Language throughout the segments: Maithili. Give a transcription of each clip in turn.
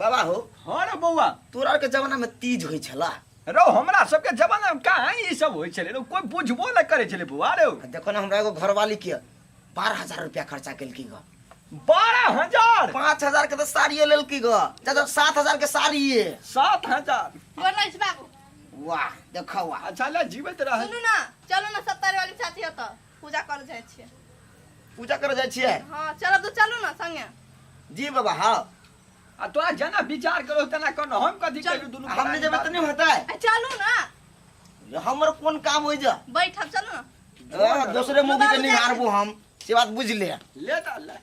बाबा हो। हाँ रे बौआ। तोरा के जमाना में तीज होइ छला? रौ हमरा सबके जमाना में कहाँ ई सब होइ छलै रौ, कोइ बुझबो नहि करै छलै बौआ रौ। देखो ना हमरा एगो घरवाली के 12,000 रुपया खर्चा केलकी ग। 12,000? 5,000 के तो साड़िए लेलकी ग, ज्यादा 7,000 के साड़िए। 7,000? गोर लगै छी बाबू। वाह देखो वाह। अच्छा ले जीवित रह। सुनू ना, चलू ना 70 वाली चाची ओतऽ पूजा करे जाइ छियै। पूजा करे जाइ छियै? हाँ चलब तो चलू ना संगे। जी बाबा हाँ। आ तोरा जेना विचार करो तेना कर, हम कथी चल। करू दुनू हम नहीं जेबै तऽ नहि होतै। आ, चलू ना। हमर कोन काम होइ जा? बैठब चलू ना। दोसरे मूवी के निहारबू हम, से बात बुझ ले। ले तऽ ले।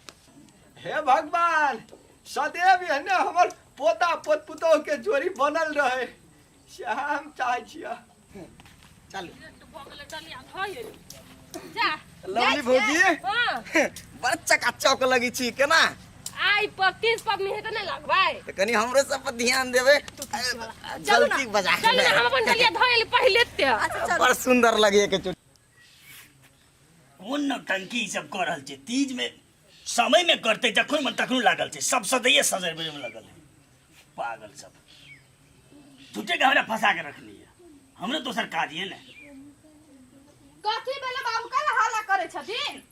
हे भगवान सदैव एहने हमर पोता पोत पुतोह के जोड़ी बनल रहे, सएह हम चाहै छियै। चलू। जा। लवली भौजी। हाँ। बड़ चकाचौक लगै छी केना? आइ पर तीज पबनी हेतै नहि लगबै? तऽ कनी हमरो सब पर ध्यान देबै। चलू ना। जल्दी बजा चल ना, हम अपन डलिया धो एली पहिले ते। अच्छा चलू। बड़ सुंदर लगैए के चोटी। कोन नौटंकी ई सब कऽ रहल छै? तीज में समय में करते, जखन मन तखन लागल छै, सब सदैये सजबे में लगल है पागल सब। झूठे के हमरा फंसा के रखनी है, हमरो दोसर काज ये ने। कथी भेलै बाबू, काहे हल्ला करै छथिन?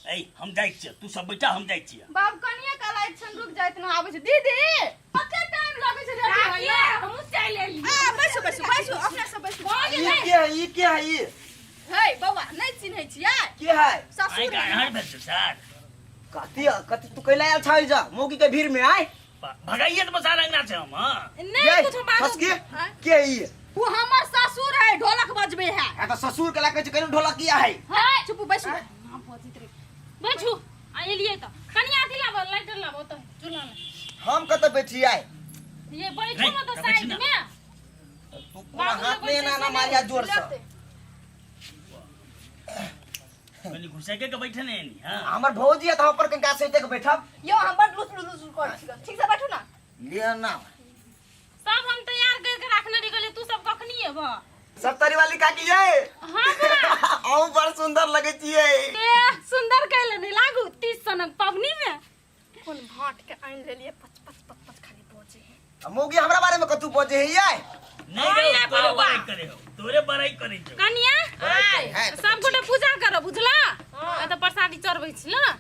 ऐ हम जाइ छियै, तू सब बैठा, हम जाइ छियै। बाबू कनिये काल आइ छन, रुक जाइत न, आबै छै दीदी। कते टाइम लगै छै रेडी होय मे? हमहूँ चलि एलियै। आ बैसू बैसू बैसू, अपने सब बैसू। भऽ ई गेलै। के है? ई के है? ई हे बौआ नहि चिन्है छियै? के है? ससुर। आइ का यहाँ भेल छै सर? कथी कथी तू कैला आयल छह जा मौगी के भीड़ में? आय भगाइए तऽ बसा रंगना छै हम। हाँ नहीं ये, कुछ बात। फंस के के ई? वो हमर ससुर है, ढोलक बजबे है। आ तऽ ससुर के लागे छै कहियो ढोलक किया है? हे चुप बैसू। ना बजैत रे, बैठू। आ एलियै तऽ कनिया अथी लाबो, लाइटर लाबो तऽ चूल्हा में। हम कतऽ बैठियै? ये बैठू नहीं, ना तऽ तऽ बैठू साइड ना। में। तू कोना हाथ में एना एना मारिया जोर से। कनी घुसै के बैठे ने एनी। हाँ हमर भौजी है तऽ हम पर कनिका सैते के बैठब। यो हम बड लुस लुस लुस करै छी, ठीक से बैठू ना। ले ना। सब हम तैयार करके रखने रही गेलियै, तू सब कखनी एबह? सप्तरी वाली काकी ये। हाँ बौआ। अहूँ बड़ सुंदर लगै छियै। ए सुंदर कैले नहीं लागू 30 सनक पबनी में? कोन भाट के आनि लेलिए, पच पच पच पच खाली बजे है। आ मौगी हमरा बारे में कतू बजे है ये? नहीं रे, हाँ, तोरे बौआ। बड़ाई करे हो, तोरे बड़ाई करे छौ। कनिया बड़ाई करे है, तऽ सब गोटे पूजा करब बुझला, आ तऽ प्रसादी चढ़बै छी ना।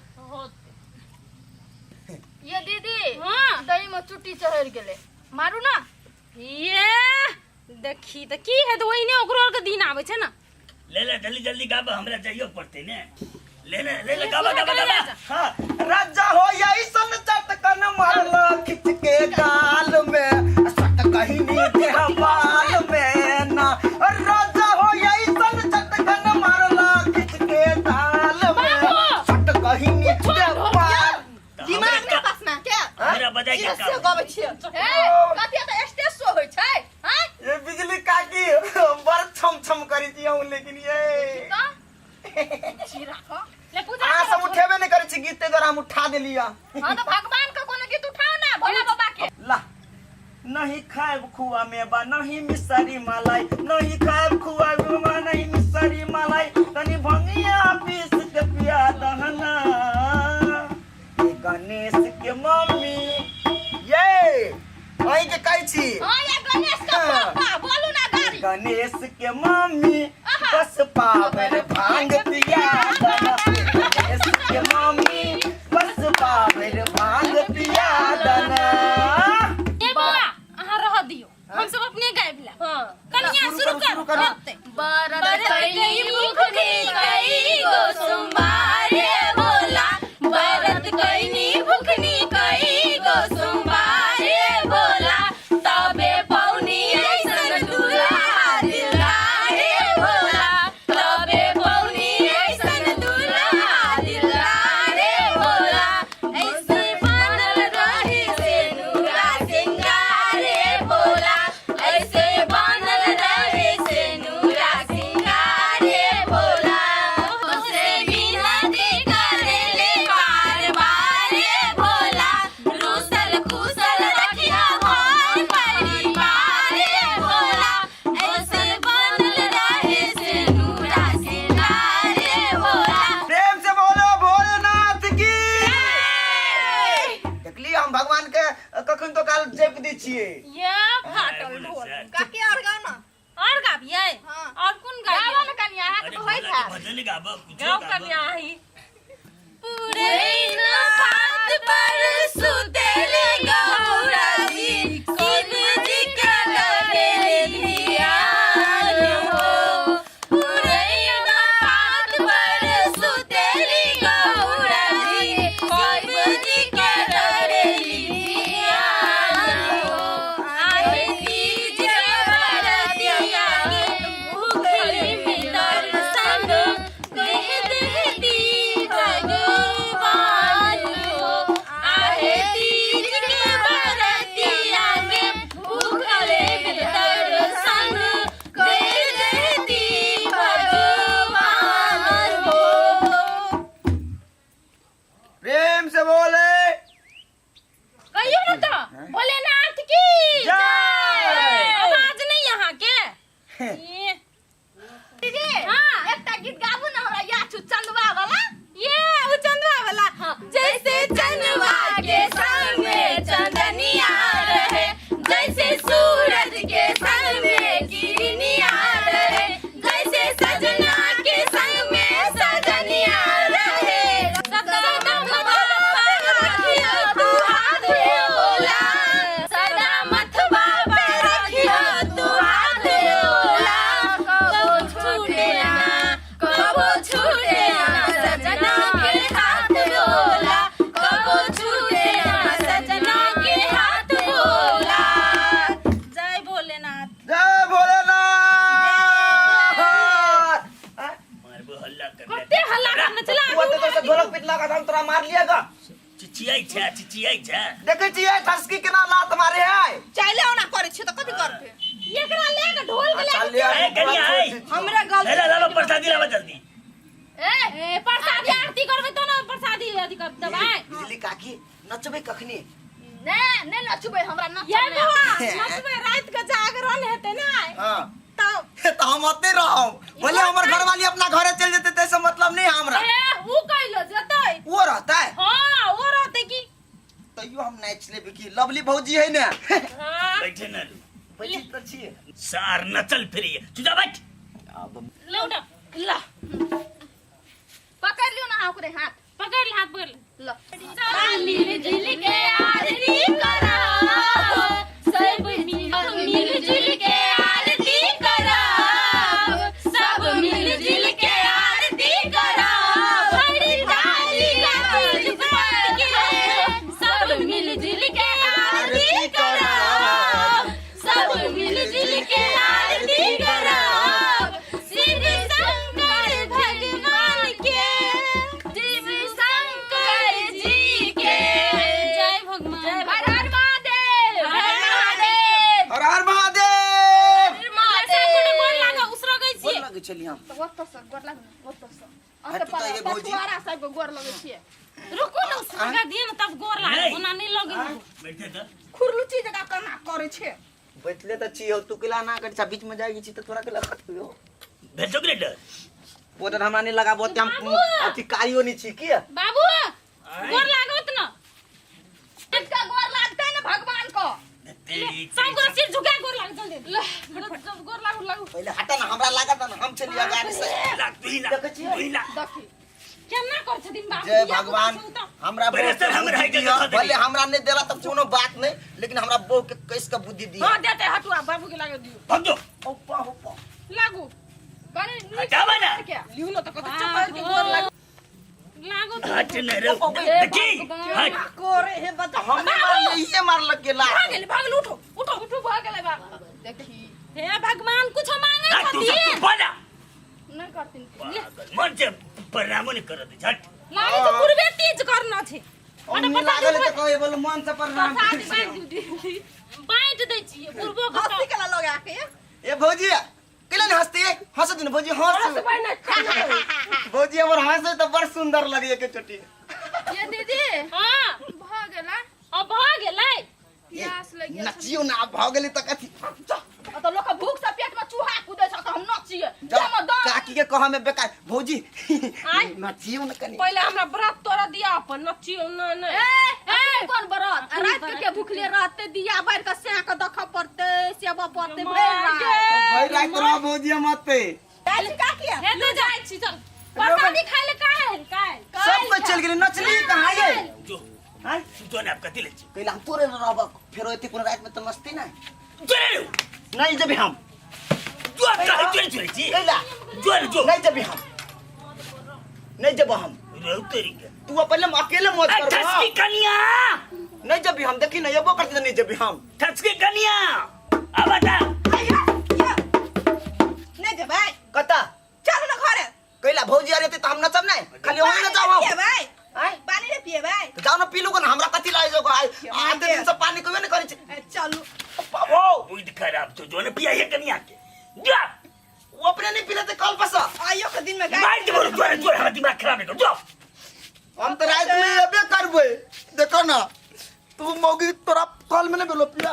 ये दीदी। हाँ। दही में चुट्टी चढ़ गेलै, मारू ना। ये देखी तऽ की हेतै, ओहिने ओकरो आरके दिन आबै छै ने। ले ले जल्दी जल्दी गाबा, हमरा जाइयो पड़ते ने। ले ले ले ले गाबा गाबा गाबा। हाँ, राजा हो ऐसन चटकन मारल खिंच के गाल में, सट कहीं नहीं के बाल में ना। राजा हो ऐसन चटकन मारल खिंच के गाल में, सट कहीं नहीं के बाल। दिमाग ना पास में के हमरा बजाय के से काम। गाबै छियै। हे कथी तऽ स्टेज शो होइ छै? हैं ये बिजली काकी बड़ छम छम करी छी हम, लेकिन ये छी राखो। ले पूजा अहाँ करब। सब उठेबे नहीं करै छी गीत, ताहि दुआरे हम उठा देलियै। हाँ तऽ भगवान के कोनो गीत उठाओ ना, भोला बाबा के। ला नहीं खाएब खुआ मेवा नहीं मिसरी मलाई, नहीं खाएब खुआ मेवा नहीं मिसरी मलाई, तनी भंगिया पीस के पिया दहना। ये गणेश के मम्मी ये अहीं के कहै छी। हाँ ये गणेश के पापा बोलू ना गाड़ी। गणेश के मम्मी बस पावर भांग पिया दना। गणेश के मम्मी बस पावर भांग पिया दना। ए बौआ अहाँ रह दियौ, हम सब अपने गाबि लेब। हाँ कनिया शुरू शुरू करू, शुरू कर। करू। बरत बरत कैनी कई भूखनी कई गो सोमवारे बोला, बरत कैनी भूखनी कई गो सोमवारे बोला, तबे पौनी ऐसन दुल्हा दिलदारे बोला, तबे पौनी झपि दै छियै। ये फाटल ढोल। काकी और गाओ ना। और गाबियै? हाँ। और कोन गाबियै? गाओ ना कनिया, अहाँ अरे के होइत भोला के हैत। भजन गाबऽ, कुछो गाओ गाबऽ। कन्या ही। पुरैन पात पर सुतेले गौरा जी, शिव जी के लगे धियान हो। पुरैन पात पर सुतेली गौरा जी, शिव जी के लगे धियान हो। आए तीज बरतिया भूखली में दर्शन देह देह दी भगवान हो। आहे तीज के बरतिया में भूखले में दर्शन देह देह दी भगवान हो। प्रेम से बोले। कहियो ना तो भोलेनाथ की जय। आवाज नहीं यहाँ के ये दीदी, हाँ। एकटा गीत गाबू ना, हमरा याद छौ चंदवा वाला। ये वो चंदवा वाला। जैसे चंदवा के संग में चंदनिया रहे, जैसे सूरज के संग में किरनिया रहे, जैसे सजना के संग में सजनिया रहे। सदा मथवा पे रखियो तू हाथ होला, सदा मथवा पे रखियो तू हाथ होला, कबो छूटे ना, कबो छूटे ना सजना के हाथ होला, कबो छूटे ना सजना के हाथ होला। जय भोलेनाथ। जय भोलेनाथ। मारबो हल्ला कर। कते हल्ला करने चला। तू ओतऽ से ढोलक पिटला का हम तोरा मार लिया गा। चिचियाइ छै, चिचियाइ छै। देखै छियै ठसकी केना लात मारे है। चाइले ओना करै छियै तऽ कथी करतै? एकरा ले के ढोल के ले। चल लिया। ए, कनिया, ए। हमरा गलती। हे ला लाबऽ प्रसादी, लाबऽ जल्दी। ए प्रसादी आरती करबै तो ना प्रसादी अथी कर देबै। बिजली काकी, नचबै कखनी? नै नै नचबै, हमरा नचऽ ये नै। बौआ, नचबै राति के जागरण हेतै ने। हाँ। तब तऽ हम ओतै रहब, भले हमर घरवाली अपना घरे चलि जेतै, ताहिसँ मतलब नहि हमरा। ए उ कैलो जेतै? ओ रहतै। हाँ, ओ रहतै की। तैयो हम नाचि लेबै की, लवली भौजी है ने। हाँ। बैठे न रू। बैठे तऽ छियै। सार नचल फिरैये, चुप बैठ। आब लौटा ला। पकड़ लियौ ना अहाँ ओकरे हाथ। पकड़ ले, हाथ पकड़ ले। ल। मिल जुल के आरती करब, सब मिल जुल के आरती करब, सब मिल जुल के आरती करब, हरि थाली का तीज व्रत के, सब मिल जुल के आरती करब, सब मिल जुल के आरती करब, शिव शंकर भगवान के, शिव शंकर जी के जय। भगवान। हर हर महादेव, हर हर महादेव। हर हर महादेव। सब गोटे गोर लागऽ, उसरगै गोर छियै। लगै छलियै हम। तऽ ओतऽ सँ गोर लागू ने, ओतऽ सँ। हटू ओतऽ तऽ ये भौजी। पछुआरा सबके गोर लगै छियै। रुकू ने, उसरगा दिअ ने तब गोर लागत। नहि। ओना नहि लगै। बैठे तऽ। खुरलुची जकाँ केना करै छै? बैठले तऽ छी हौ, तू केला ना करै छा, बीच में जाइ छी तऽ तोरा केला कटबियो? भेटो कि नहि डर? बोतल हमरा नहि लगाबो ओते, हम बाबू! अथी कारियो नहि छी की। बाबू, गोर लागत न। किनका गोर लागतै ने भगवान को। तेरी सब गोर सिर झुका गोर लाग जल्दी। ले, गोर लागू लागू। पहिले हटा ना, हमरा लागत ना, हम छलियै गाड़ी से। लाग तू ही लाग। देखै छियै? तू ही लाग। देखी। केना कर छथिन बाबू? जय धिया पुता भगवान। छौ तऽ। हमरा पहिले बहू के सर हमरा बुद्धि है के दिअ। देखा देली। भले हमरा नहि देला तऽ कोनो बात नहि, लेकिन हमरा बहू के कस के बुद्धि दिअ। हाँ, देते, हटुआ बाबू के लागे दियो। भाग जो। ओप्पा ओप्पा। लागू। कनि नीक हटाबा ना। के लियौ ने तऽ कते चपल के गोर लागू। लागू तो। हट न रे, देखी हट। करे हे बता, हम नहि मारलियै, इहे मारलक के ला। भाग गेलै, भाग गेलै, उठो उठो उठू, भऽ गेलै बाबू, देखी। हे भगवान, कुछ मांगे हट तू सब, तू छथिन। बोला। नहि करथिन। पागल, मन से प्रणामो नहीं करत झट। लागे तऽ पूर्वे तीज करना छै। ओनी लागल तऽ कहै बोल मन से प्रणाम। प्रसाद बाँटि बाँटि दै छियै पूर्वो के। हँसी केला लगा के। ए भौजी, केला ने हंसती? हंस दिन भौजी, हंस भौजी, हमर हंसे तऽ बड़ सुंदर लगैए के चोटी। ये दीदी। हाँ। भऽ गेलै। अब भऽ गेलै। प्यास लागि गेल। नचियौ ने, आब भऽ गेलै तऽ कथी? तऽ लोक भूख से पेट में चूहा कूदै छै तऽ हम नचियै? नचिए जा, जमा दम काकी के कह में बेकार भौजी। आय। नचियो न कनी। पहिले हमरा व्रत तोड़ा दिया अपन नचियो न न। ए, ए, कोन व्रत? आ रात के के भूखले रहते दिया बार के सेह के देखऽ पड़ते, सेबऽ पड़ते भरि रात। भरि राति रह भौजी हम अते। जाइ छी काकी। हे तो जाइ छी, चल। प्रसादी खाइ ले काहे काहे? सब कोई चल गेलै, नचली कहाँ ये? जो। आय? जो ने आप कथी ले छी? कैला हम तोरे रहब फेरो एते कोनो राति में त मस्ती ना। जो रे। नहीं जबे हम। जो आप काहे चोरी चोरी छी? कैला? जो रे जो। नहीं जबे हम, नहीं जब हम। रे तेरी के। तू अपने अकेले मौज ए, कर। ठसकी कनिया। नहीं जबे हम, देखी नहीं एबो करते, नहीं जबे हम। ठसकी कनिया अब बता। नहि जेबै? कता? चलू ने घरे। कैला भौजी आरे त हम नचब नहीं, खाली वहीं न जाओ हम। पिएबै? आय? पानी नहि पिएबै? त जाओ न पीलू न, हमरा कथी लागे जो आइ आते दिन से पानी कहियो नहीं करै छी। ए, चलू। ओ बुद्धि खराब छौ, जो ने पिया ये कनिया के जा। वो अपने नहीं पीले ते कल पसा। आइयो के दिन में गाय मार देबो जोरे जोरे, हमरा दिमाग खराब नहीं कर जो। हम त रात में एबे करबै, देखो ना तू मौगी तोरा कल में नहीं भेलो पिया।